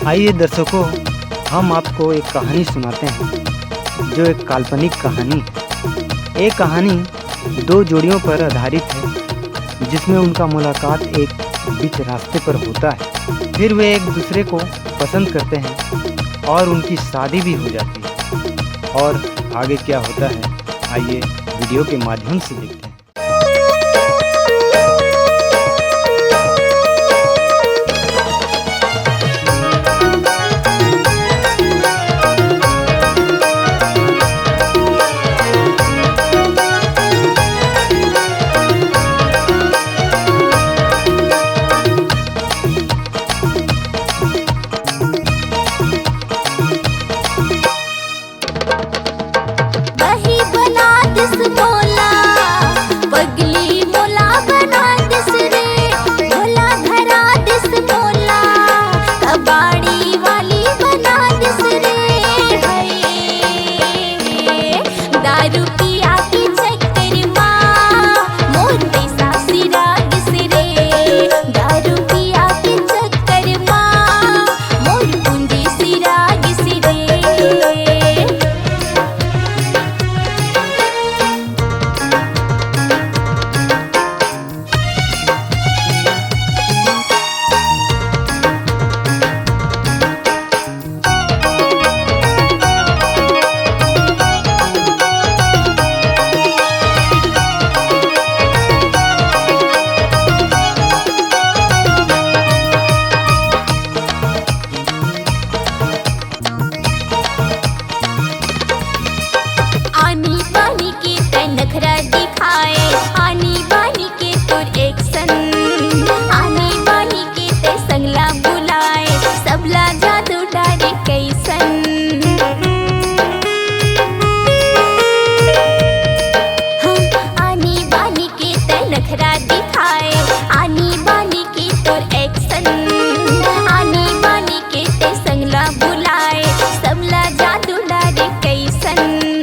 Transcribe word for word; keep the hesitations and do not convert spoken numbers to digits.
आइए दर्शकों, हम आपको एक कहानी सुनाते हैं, जो एक काल्पनिक कहानी है। ये कहानी दो जोड़ियों पर आधारित है, जिसमें उनका मुलाकात एक बीच रास्ते पर होता है। फिर वे एक दूसरे को पसंद करते हैं और उनकी शादी भी हो जाती है। और आगे क्या होता है, आइए वीडियो के माध्यम से देखते हैं। बही बना दिस मोला, पगली मोला बना दिस रे, मोला धरा दिस मोला, कबाड़ी वाली बना दिस रे। हाय, दारू पिया के चक्कर मा मोर पैसा सिरा गिस रे, दारू पिया के चक्कर मा मोर पूंजी सिरा गिस रे। आनी बानी के तै नखरा दिखाए, आनी बानी के तोर एक्शन, आनी बानी के तै संगला बुलाए, सबला जादू डारे कैसन। हाँ, आनी बानी के तै नखरा दिखाए, आनी बानी के तोर एक्शन, आनी बानी के तै संगला बुलाए, सबला जादू डारे कैसन।